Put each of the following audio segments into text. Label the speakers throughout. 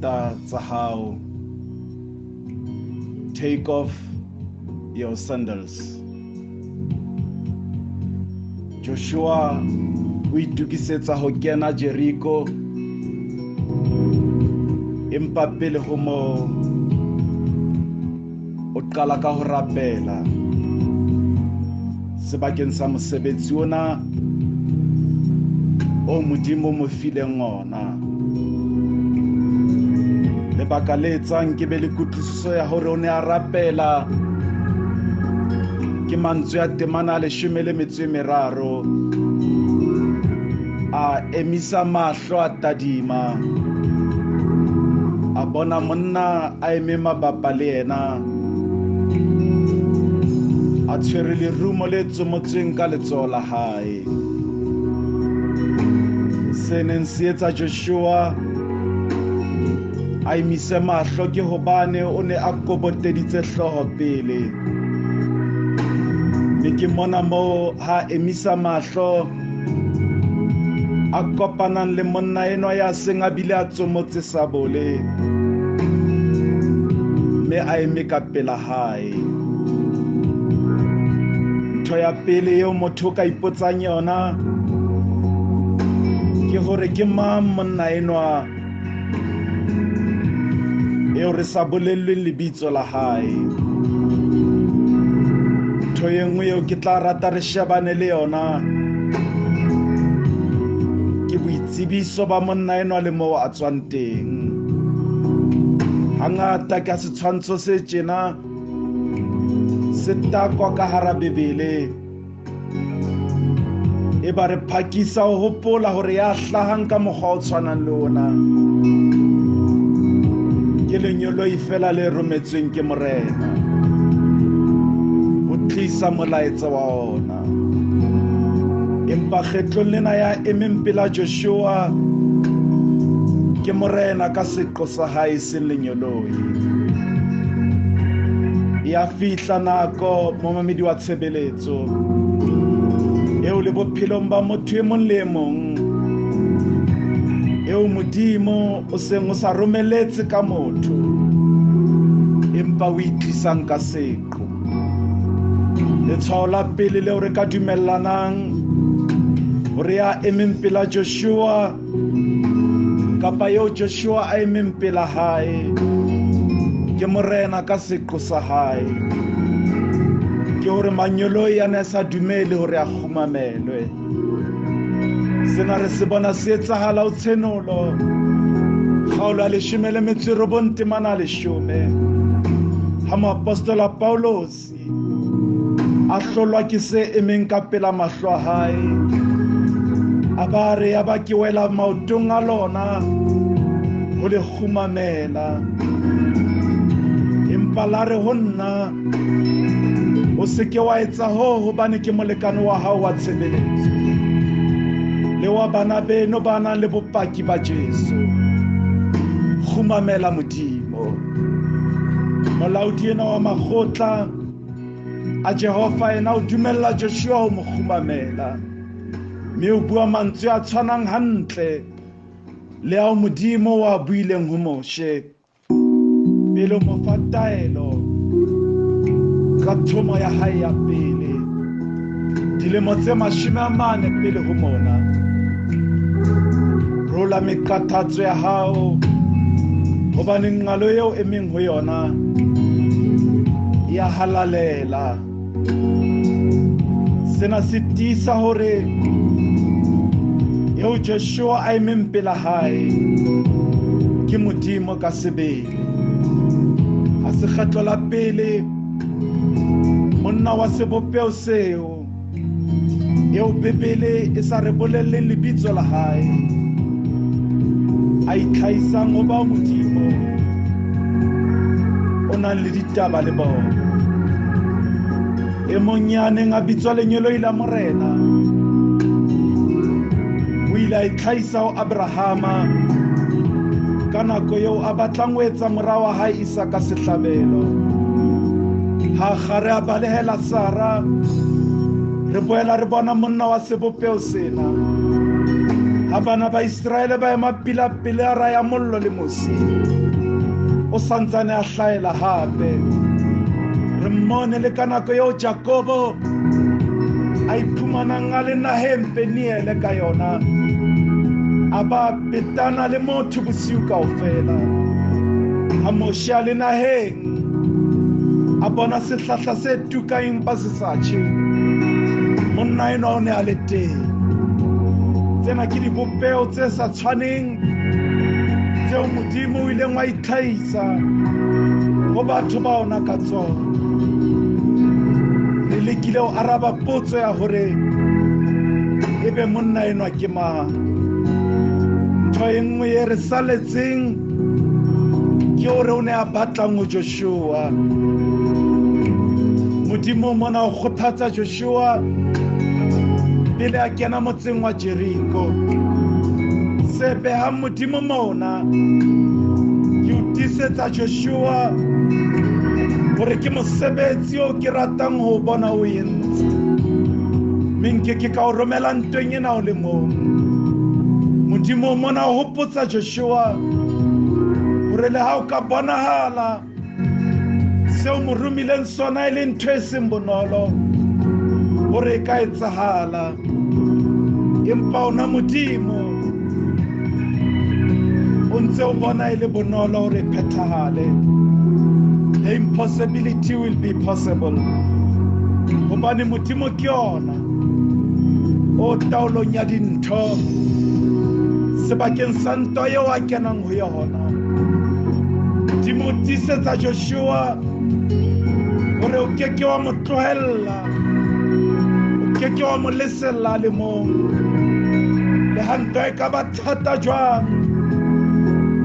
Speaker 1: Dieta tsa hao. Take off your sandals. Joshua o itokisetsa ho kena Jericho, empa pele ho moo o qala ka ho rapela sebakeng sa mosebetsi ona o Modimo mo fileng ona. Lebaka le etsang ke be le kutlwisiso ya hore o ne a rapela ke mantswe a temana a 13. A emisa mahlo a tadima, a bona monna a eme mabapa le yena, a tshwere lerumo le tsomotsweng ka letsoho la hae. Se neng se etsa Joshua a emise mahlo ke hobane o ne a koboteditse hlooho pele. Mme ke mona moo ha emisa mahlo a kopanang le monna enwa ya seng a bile a tsomotse sabole, mme a eme ka pela hae. Ntho ya pele eo motho o ka ipotsang yona ke hore ke mang monna enwa eo re sa bolellweng lebitso la hae. Ntho e nngwe eo ke tla rata re shebane le yona ke boitsebiso ba monna enwa le moo a tswang teng. Hangata ka setshwantsho se tjena se takwa ka hara Bibele, e ba re phakisa ho hopola hore ya hlahang ka mokgwa o tshwanang le ona ke lenyoloi fela le rometsweng ke Morena ho tlisa molaetsa wa ona. Empa kgetlong lena ya emeng pela Joshua ke Morena ka seqo sa hae seng lenyoloi. Ya fihla nako momamedi wa tshebeletso eo le bophelong ba motho e mong le e mong eo Modimo o seng o sa romeletse ka motho, empa o itlisang ka seqo. Letshwao la pele leo re ka dumellanang hore ya emeng pela Joshua kapa eo Joshua a emeng pela hae ke Morena ka seqo sa hae, ke hore manyoloi a ne a sa dumele hore a kgumamelwe. Sena re se bona se etsahala ho Tshenolo kgaolo ya 19 temana 10, ha moapostola Paulosi a hlolwa ke se emeng ka pela mahlo a hae, a ba re ya ba ke wela maotong a lona ho le kgumamela. Empa la re ho nna, o se ke wa etsa hoo, hobane ke molekane wa hao wa tshebeletso le wa bana beno ba nang le bopaki ba Jesu. Kgumamela Modimo. Molaodi enwa wa makgotla a Jehova ena o dumella Joshua ho mo kgumamela, mme o bua mantswe a tshwanang hantle le ao Modimo wa buileng ho Moshe pele mo fa taelo ka thomo ya hae ya pele dilemo tse 40 pele ho mona. Rola meqathatso ya hao, hobane nqalo eo emeng ho yona ya halalela. Sena se tiisa hore eo Joshua a emeng pela hae ke Modimo ka sebele. Ha se kgetlo la pele monna wa sebopeho seo eo Bibele e sa re bolelleng lebitso la hae a itlhahisang ho ba Modimo o nang le ditaba le bona. E mong ya neng a bitswa lenyoloi la Morena o ile a itlhahisa ho Abrahama ka nako eo a batlang ho etsa mora wa hae Isaka sehlabelo. Ha Gare a balehela Sara, re boela re bona monna wa sebopeho sena Ha bana ba Iseraele ba ema pila pele a raya mollo le mosi, o santsane a hlahela hape. Re mmone le ka nako eo Jakobo a iphumanang a le naheng Peniele ka yona, a ba petana le motho bosiu kaofela. Ha Moshe a le naheng, a bona sehlahla se tukang empa se sa tjhe, monna enwa o ne a le teng. Tsena ke dibopeho tse sa tshwaneng tseo Modimo o ileng wa itlhahisa ho batho ba ona ka tsona. Re lekile ho araba potso ya hore ebe monna enwa ke mang. Ntho e nngwe e re saletseng ke hore o ne a batlang ho Joshua. Modimo mona o kgothatsa Joshua pele a kena motseng wa Jeriko. Se behang Modimo mona, ke o tiisetsa Joshua hore ke mosebetsi o ke ratang ho bona o entse, mme nke ke ka o romela ntweng ena o le mong. Modimo mona o hopotsa Joshua hore le ha o ka bonahala seo mo romileng sona e le ntho e seng bonolo hore e ka etsahala, empa ona Modimo o ntse o bona e le bonolo hore e phethahale. The impossibility will be possible, hobane Modimo ke yona o taolong ya dintho sebakeng sa ntwa eo a kenang ho yona. Modimo o tiisetsa Joshua hore o keke wa mo tlohella, o keke wa mo lesella le mong. Le ha ntwa e ka ba thata jwang,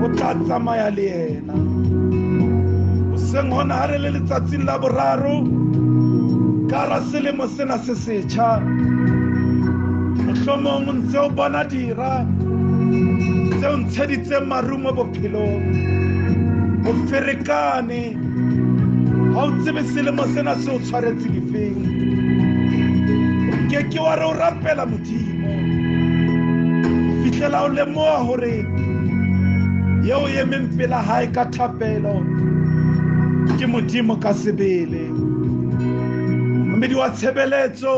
Speaker 1: o tla tsamaya le yena. Hoseng hona ha re le letsatsing la boraro ka hara selemo sena se setjha, mohlomong o ntse o bona dira tseo ntsheditseng marumo bophelong, o ferekane, ha o tsebe selemo sena se o tshwaretse difeng. O keke wa re o rapela Modimo ho fihlela o lemoha hore eo emeng pela hae ka thapelo ke Modimo ka sebele. Mmedi wa tshebeletso,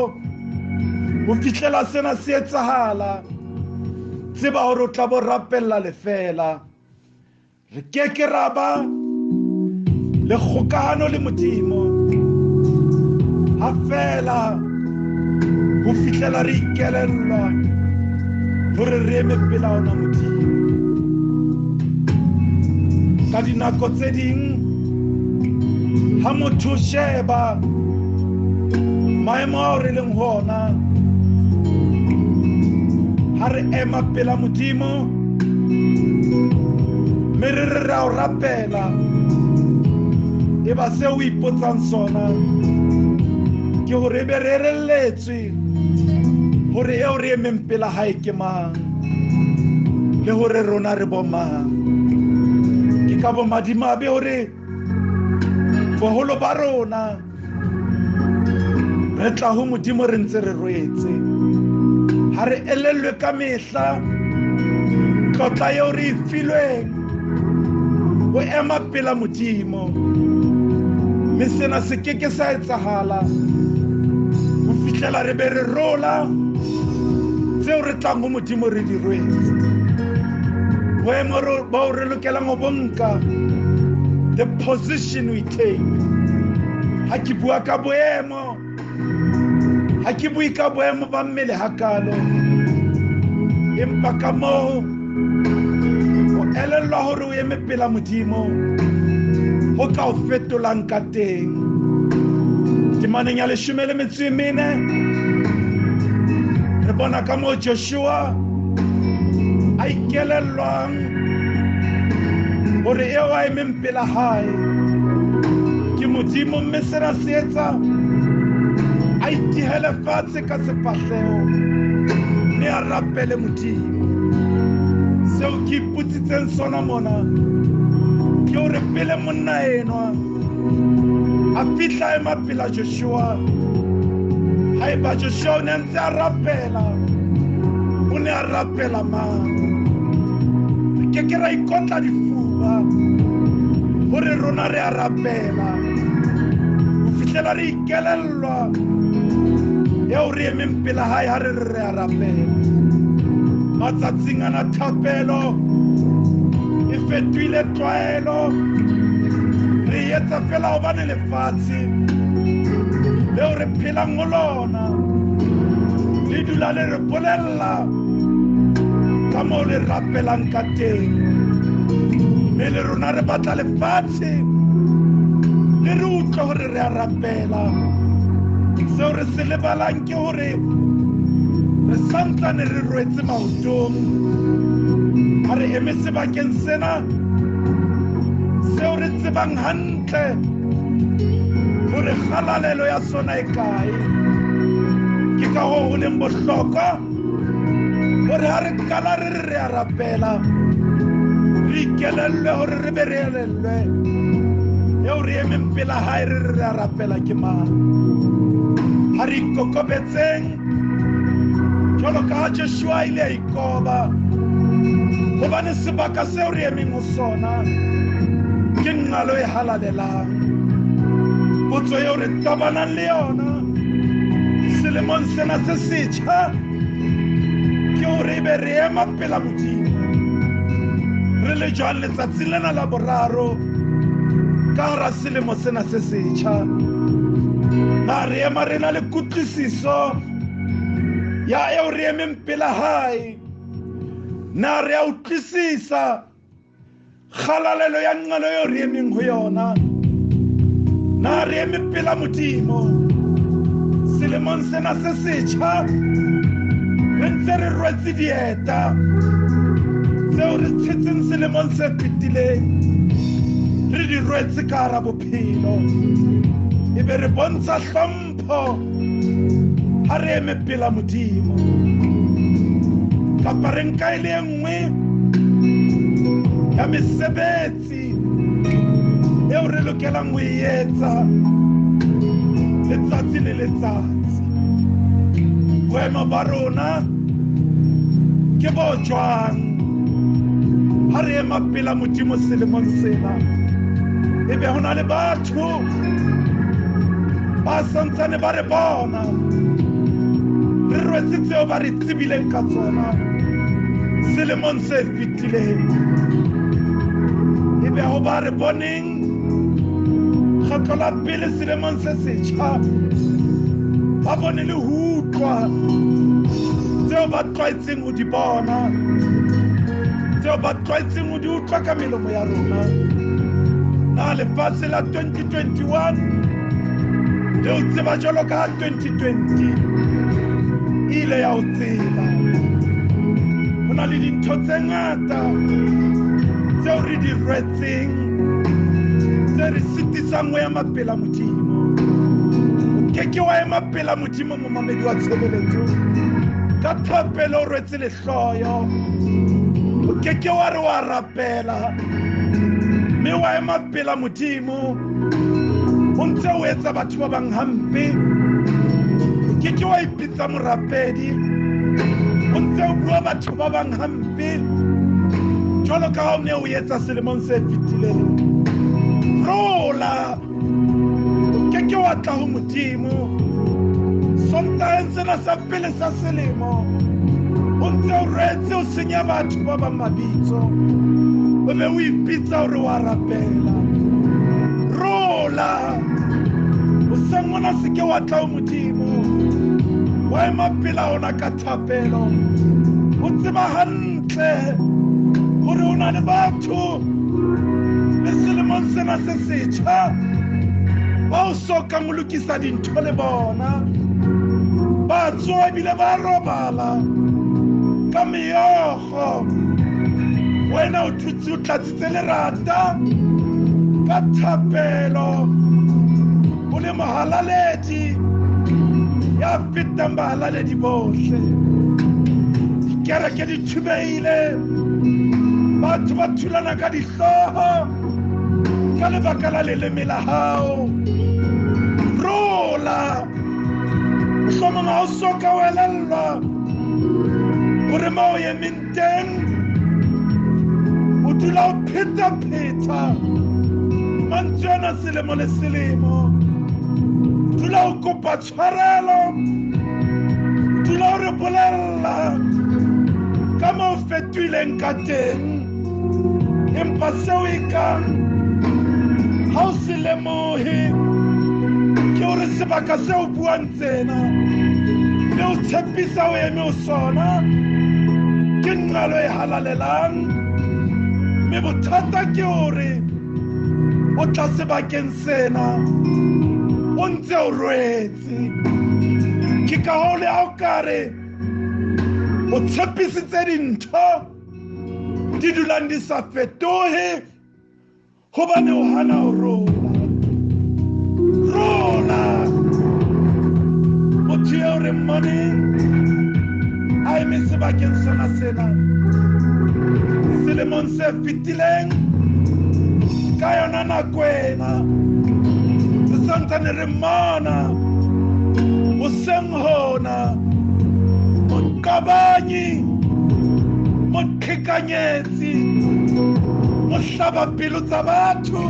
Speaker 1: ho fihlela sena se etsahala, tseba hore o tla bo rapella lefela. Re keke ra ba le kgokahano le Modimo ha fela ho fihlela re ikelellwa hore re eme pela ona Modimo. Ka dinako tse ding ha motho sheba maemo ao re leng ho ona, ha re ema pela Modimo mme re re re a o rapela, e ba seo o ipotsang sona ke hore ebe re elelletswe hore eo re emeng pela hae ke mang, le hore rona re bo mang. Ke ka bomadimabe hore boholo ba rona re tla ho Modimo re ntse re rwetse, ha re elellwe ka mehla tlotla eo re e filweng ho ema pela Modimo. Mme sena se keke sa etsahala ho fihlela re be re rola tseo re tlang ho Modimo re di rwetse. Boemo bao re lokelang ho bonka, the position we take. Ha ke bua ka boemo, ha ke bue ka boemo ba mmele hakalo, empa ka moo o elellwa hore o eme pela Modimo ho ka o fetolang ka teng. Temaneng ya 14 re bona ka moo Joshua a ikelellwang hore eo a emeng pela hae ke Modimo, mme sena se etsa a itihele fatshe ka sefahleho mme a rapele Modimo. Seo ke ipotsitseng sona mona ke hore pele monna enwa a fihla ema pela Joshua, haeba Joshua o ne a ntse a rapela O ne a rapela mang? Re ke ke ra ikotla difuba hore rona re a rapela ho fihlela re ikelellwa eo re emeng pela hae ha re re re a rapela. Matsatsing ana thapelo e fetohile tlwaelo, re etsa fela hobane lefatshe leo re phelang ho lona le dula le re bolella ka moo le rapelang ka teng. Mme le rona re batla lefatshe le re utlwe hore re a rapela. Seo re se lebalang ke hore re santsane re rwetse maotong ha re eme sebakeng sena seo re tsebang hantle hore kgalalelo ya sona e kae. Ke ka hoo ho leng bohlokwa hore ha re qala re re re a rapela, re ikelellwe hore re be re elellwe eo re emeng pela hae re re re a rapela ke mang. Ha re ikokobetseng jwalo ka ha Joshua a ile a ikoba, hobane sebaka seo re emeng ho sona ke nqalo e halalelang. Potso eo re tobanang le yona selemong sena se setjha ke hore ebe re ema pela Modimo re le jwang letsatsing lena la boraro ka hara selemo sena se setjha. Na re ema re na le kutlwisiso ya eo re emeng pela hae? Na re a utlwisisa kgalalelo ya nqalo eo re emeng ho yona? Na re eme pela Modimo selemong sena se setjha re ntse re rwetse dieta tseo re tshetseng selemong se fetileng, re di rwetse ka hara bophelo, ebe re bontsha hlompho ha re eme pela Modimo? Kapa re nka e le e nngwe ya mesebetsi eo re lokelang ho e etsa letsatsi le letsatsi? Boemo ba rona ke bo jwang ha re ema pela Modimo selemong sena? Ebe ho na le batho ba santsane ba re bona re rwetse tseo ba re tsebileng ka tsona selemong se fetileng. Ebe ho ba re boneng kgetlo la pele selemong se setjha, ba bone le ho utlwa tseo ba tlwaetseng ho di bona, tseo ba tlwaetseng ho di utlwa ka melomo ya rona. Na lefatshe la 2021 le o tseba jwalo ka 2020 e ile ya o tseba? Ho na le dintho tse ngata tseo re di rwetseng tse re sitisang ho ema pela Modimo. O ke ke wa ema pela Modimo, momamedi wa tshebeletso, ka thapelo o rwetse lehloyo. O ke ke wa re wa rapela mme wa ema pela Modimo o ntse o etsa batho ba bang hampe. O ke ke wa ipitsa morapedi o ntse o bua batho ba bang hampe jwalo ka ha o ne o etsa selemong se fetileng. Rola, o ke ke wa tla ho Modimo Sontaheng sena sa pele sa selemo o ntse o rwetse o senya batho ba bang mabitso, o be o ipitsa hore wa rapela. Rola, hoseng hona se ke wa tla ho Modimo wa ema pela ona ka thapelo, o tseba hantle hore o na le batho le selemong sena se setjha ba o sokang o lokisa dintho le bona. Ba tsoha ebile ba robala ka meokgo, wena o dutse o tlatsitse lerata ka thapelo, o le mohalaledi ya fetang bahalaledi bohle. Dikereke di thubehile, batho ba thulana ka dihlooho ka lebaka la leleme la hao. Rola, mohlomong ha o soka o elellwa Hore mo o emeng teng o dula o pheta-pheta mantswe ana selemo le selemo, dula o kopa tshwarelo, dula o re bolella ka mo o fetohileng ka teng, empa seo e kang ha o se lemohe ke hore sebaka seo buang tsena mme o tshepisa o eme o sona ke nqalo e halalelang, mme bothata ke hore o tla sebakeng sena o ntse o rwetse. Ke ka hoo le ha o ka re o tshepisitse dintho di dulang di sa fetohe hobane o hana ho rola. Rola motho eo re mmoneng a eme sebakeng sona sena selemong se fetileng ka yona nako ena, re santsane re mmona hoseng hona, moqabanyi, moqhekanyetsi, mohlabapelo tsa batho,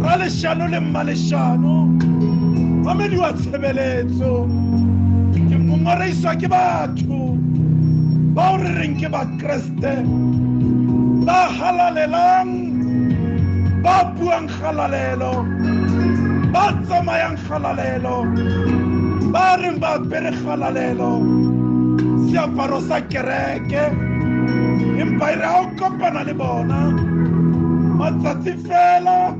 Speaker 1: raleshano le mmaleshano, mamedi wa tshebeletso. Ke ngongoreiswa ke batho bao re reng ke bakreste ba halalelang, ba buang kgalalelo, ba tsamayang kgalalelo, ba reng ba apere kgalalelo, seaparo sa kereke, empa e re ha o kopana le bona matsatsi fela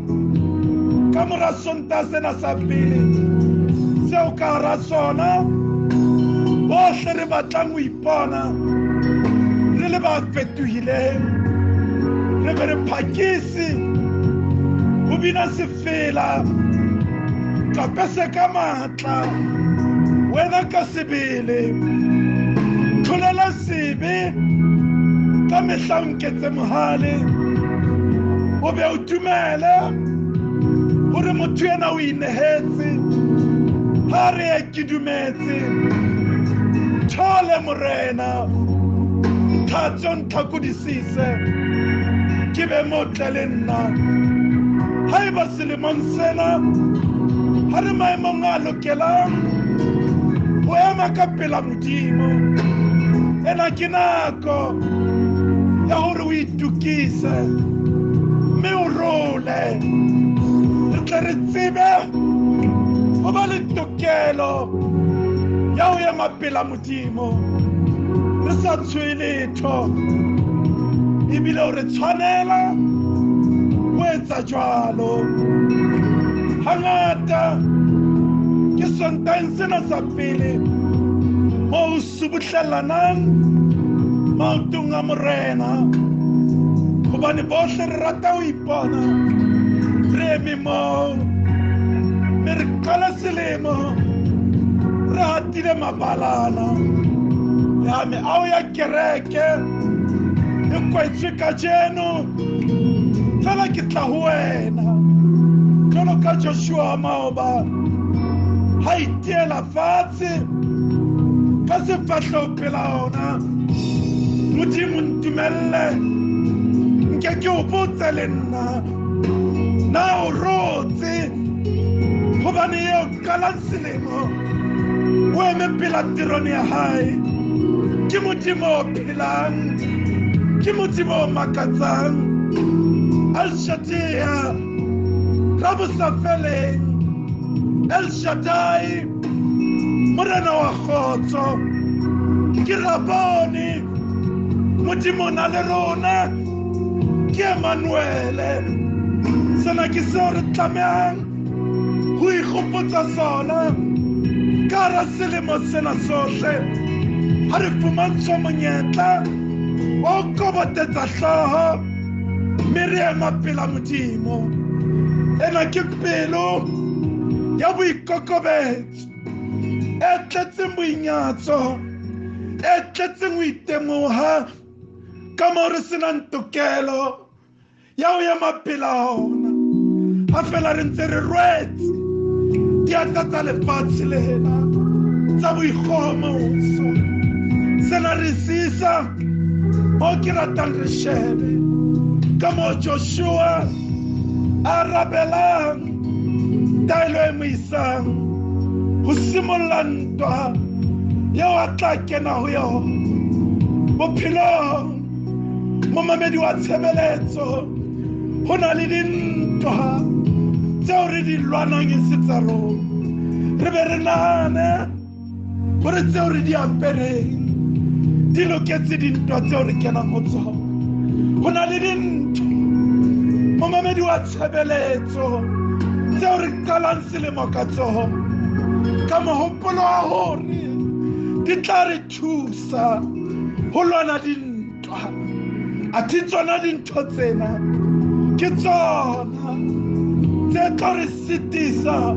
Speaker 1: ka mora Sontaha sena sa pele seo ka hara sona bohle re batlang ho ipona re le ba fetohileng, re be re phakise ho bina sefela kapese ka matla, wena ka sebele tlholela sebe ka mehla o nketse mohale, o be o dumele hore motho ena o inehetse. Ha re ye ke dumetse, thole morena, nthatse o ntlhakodisise, ke be motle le nna. Haeba selemong sena ha re maemong a lokelang ho ema ka pela Modimo, ena ke nako ya hore o itokise mme o role, re tle re tsebe ho ba le tokelo ya ho ema pela Modimo re sa tshohe letho, ebile o re tshwanela ho etsa jwalo. Hangata ke Sontaheng sena sa pele moo o subuhlellanang maotong a morena, hobane bohle re rata ho ipona re eme moo, mme re qala selemo re hatile mabalana. Ya meaho ya kereke e kwetswe kajeno, fela ke tla ho wena jwalo ka Joshua maoba ha itiela fatshe ka sefahleho pela ona. Modimo ntumelle nke ke o botse le nna, na o rotse? Hobane eo qalang selemo o eme pela terone ya hae ke Modimo o phelang, ke Modimo o makatsang, El Shaddai, Rabosafeleng, El Shaddai, Morena wa kgotso, ke Rabone, Modimo o na le rona, ke Emmanuele. Sena ke seo re tlamehang ho ikgopotsa sona ka hara selemo sena sohle ha re fumantshwa monyetla wa ho kobotetsa hlooho mme re ema pela Modimo. Ena ke pelo ya boikokobetso e tletseng boinyatso, e tletseng ho itemoha ka moo re senang tokelo ya ho ema pela ona, ha fela re ntse re rwetse diatla tsa lefatshe lena tsa boikgohomoso. Sena re sisa mo ke ratang re shebe ka mo Joshua a rabelang taelo e mo isang ho simolla ntwa eo a tla kena ho yona bophelong. Momamedi wa tshebeletso, ho na le dintwa tseo re di lwanang e se tsa rona. Re be re nahane hore tseo re di apereng di loketse dintwa tseo re kenang ho tsona. Ho na le dintho, momamedi wa tshebeletso, tseo re qalang selemo ka tsona ka mohopolo wa hore di tla re thusa ho lwana dintwa. Athe tsona dintho tsena ke tsona tse tlo re sitisa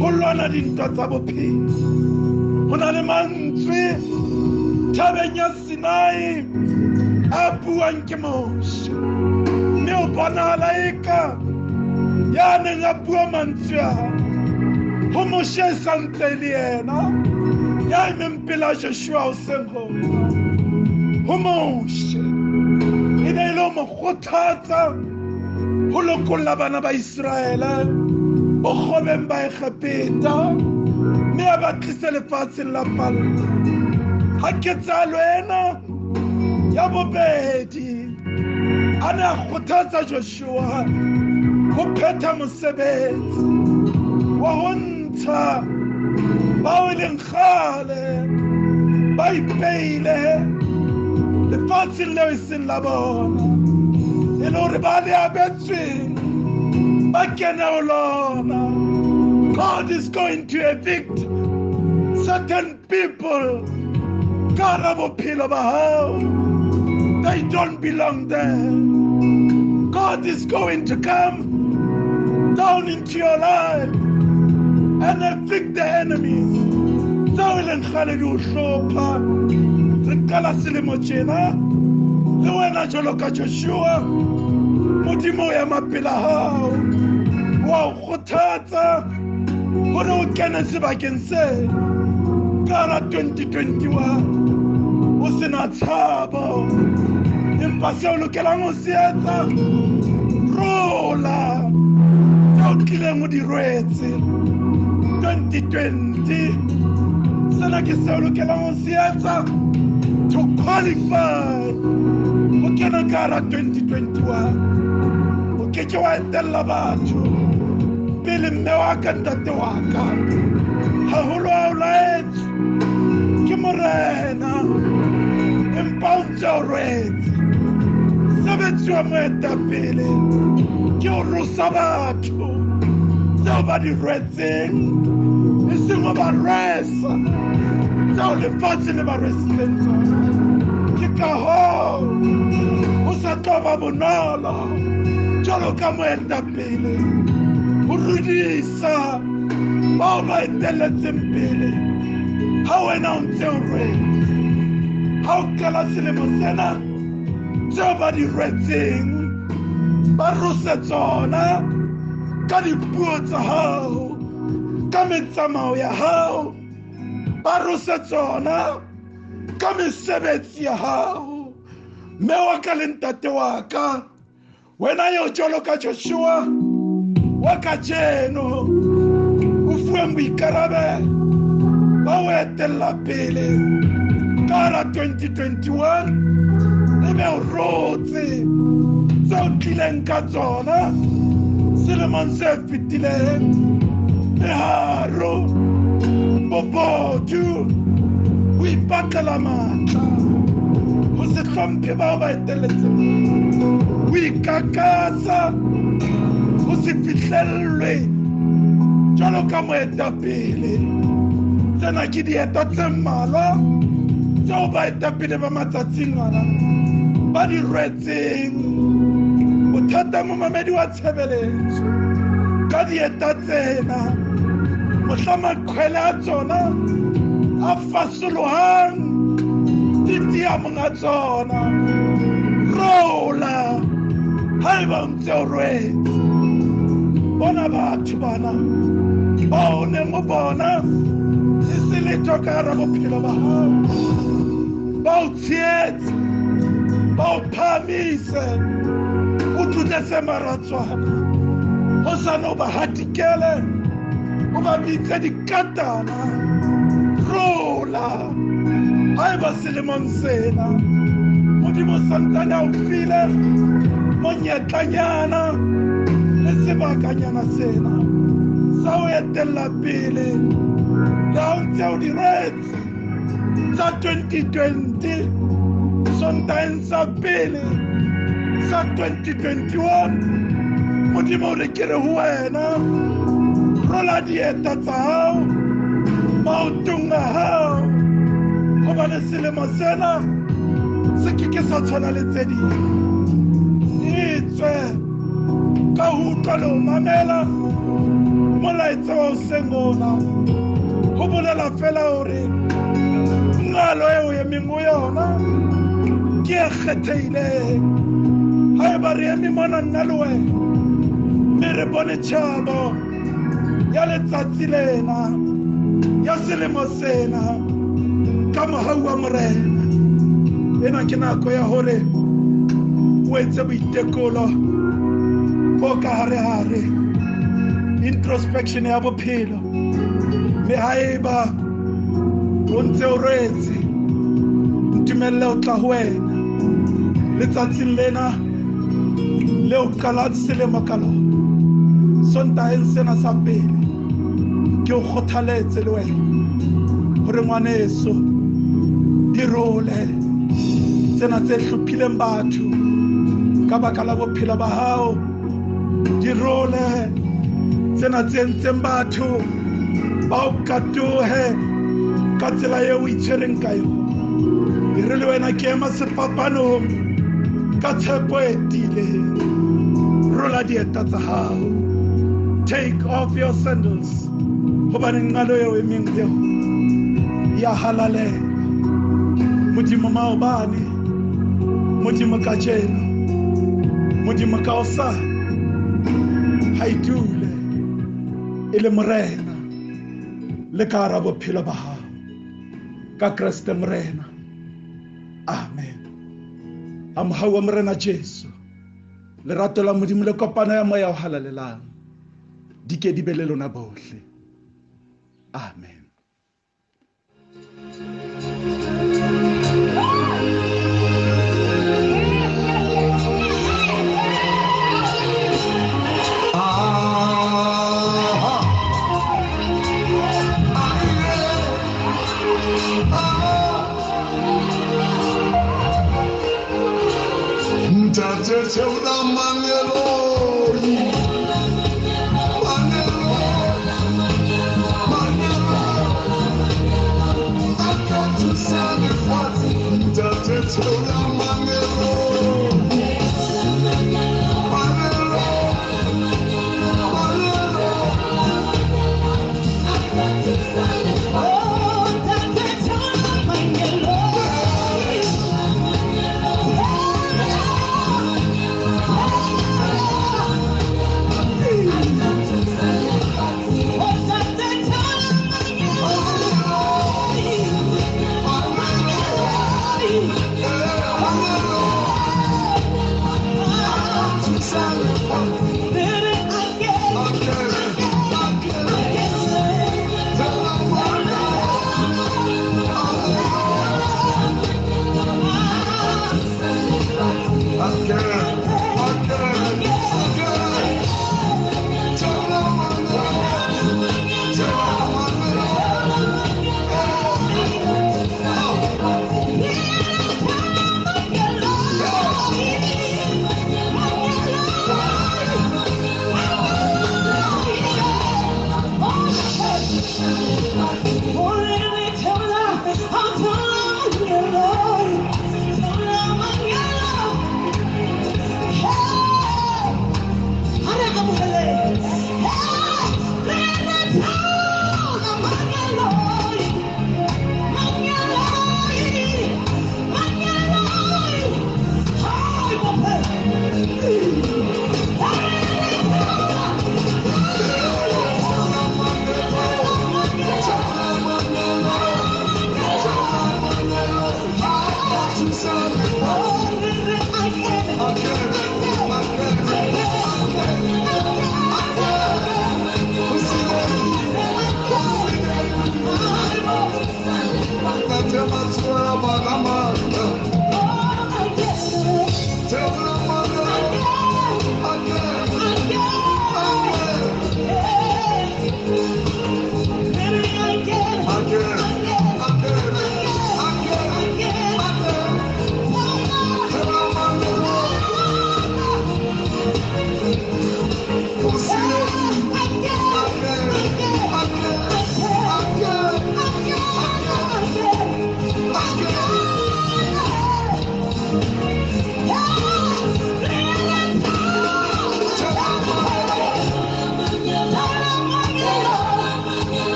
Speaker 1: ho lwana dintwa tsa bophelo. Ho na le mantswe thabeng ya Sinai a buang ke Moshe, mme o bonahala eka ya neng a bua mantswe a ho Moshe e santse le yena ya emeng pela Joshua hoseng hona. Ho Moshe e ne e le ho mo kgothatsa ho lokolla bana ba Iseraele bokgobeng ba Egepeta, mme a ba tlise lefatsheng la pallo. Ha ketsahalo ena ya bobedi a ne a kgothatsa Joshua ho phetha mosebetsi wa ho ntsha bao e leng kgale ba ipeile lefatsheng leo e seng la bona, e le hore ba le abetsweng ba kene ho lona. God is going to evict certain people ka hara bophelo ba hao. They don't belong there. God is going to come down into your life and evict the enemies tseo e leng kgale di o hlopha. Re qala selemo tjena le wena jwalo ka Joshua, Modimo o ema pela hao, wa o kgothatsa hore o kene sebakeng se ka hara 2021 o sena tshabo. Empa seo o lokelang ho se etsa, rola tseo tlileng o di rwetse 2020. Sena ke seo o lokelang ho se etsa to qualify ho kena ka hara 2021. O ke ke wa etella batho pele, mme wa ka, ntate wa ka, haholo a o laetswe ke Morena, empa o ntse o rwetse. Mosebetsi wa moetapele ke ho rosa batho tseo ba di rwetseng, e seng ho ba rwesa tseo lefatshe le ba rwesitseng tsona. Ke ka hoo ho sa tlo ba bonolo jwalo ka moetapele ho rudisa bao ba etelletseng pele ha wena o ntse o rwetse. Ha o qala selemo sena, tseo ba di rwetseng ba rose tsona ka dipuo tsa hao, ka metsamao ya hao, ba rose tsona ka mesebetsi ya hao. Mme wa ka le ntate wa ka, wena eo jwalo ka Joshua wa kajeno o fuweng boikarabelo ba ho etella pele ka hara 2021, ebe o rotse tseo tlileng ka tsona selemong se fetileng: meharo, bobodu, ho ipatlela matla, ho se hlomphe bao ba etelletseng, ho ikakasa, ho se fihlellwe jwalo ka moetapele. Tsena ke dieta tse mmalwa tseo baetapele ba matsatsing ana ba di rwetseng. Bothata, momamedi wa tshebeletso, ka dieta tsena, mohla maqhwele a tsona a fasolohang di tia monga tsona. Rola haeba o ntse o rwetse. Bona batho bana bao o neng o bona e se letho ka hara bophelo ba hao. Ba o tshehetse, ba o phahamise, o tlotletse maratswana. Hosane o ba hatikele, o ba bitse dikatana. Rola haeba selemong sena Modimo santsane a o file monyetlanyana le sebakanyana sena sa ho etella pele le ha o ntse o di retse tsa 2020 Sontaeng sa pele sa 2021 Modimo o re ke re ho wena rola dieta tsa hao maotong a hao hobane selemo sena se ke ke sa tshwana le tse ding etswe ka ho utlwa le ho mamela molaetsa wa hoseng ona ho bolela fela hore nqalo eo emeng ho yona ke e kgethehileng haeba re eme mona nna le wena mme re bone tjhabo ya letsatsi lena ya selemo sena ka mohau wa Morena ena ke nako ya hore o etse boitekolo bo ka harehare introspection ya bophelo mme haeba o ntse o rwetse ntumelle o tla ho wena letsatsing lena leo qalang selemo ka lona Sontaheng sena sa pele ke o kgothaletse le wena hore ngwaneso di role tsena tse hlophileng batho ka baka la bophelo ba hao di role tsena tse entseng batho ba o katohe ka tsela eo o itshwereng ka yona e re le wena ke ema sefapanong ka tshepo e tiileng rola dieta tsa hao take off your sandals hobane nqalo eo e meng eo ya halalela Modimo maobane Modimo kajeno Modimo ka hosane ha e dule e le Morena le ka hara bophelo ba hao ka Kreste Morena amen a mohau wa Morena Jesu lerato la Modimo le kopano ya moya o halalelang di ke di be le lona bohle amen.
Speaker 2: Ntate theola mangeloi, mangeloi, mangeloi a tla thusa lefatshe. Ntate theola mangeloi, mangeloi, mangeloi.
Speaker 3: Oh, Ntate theola mangeloi.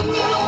Speaker 2: Hallelujah.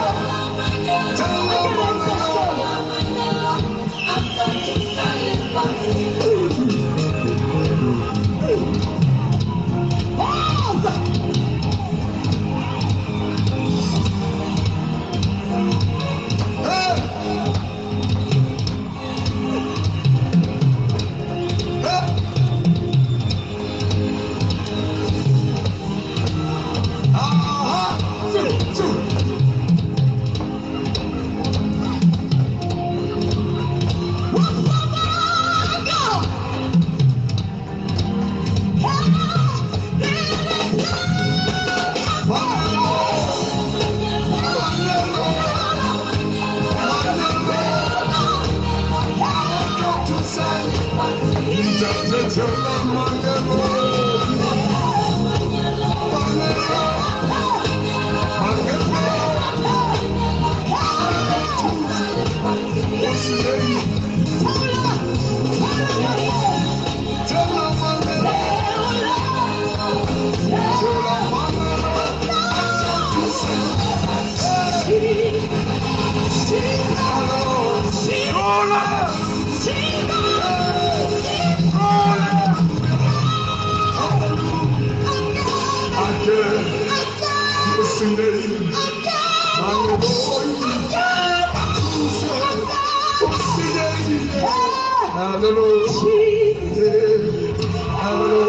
Speaker 2: Hallelujah.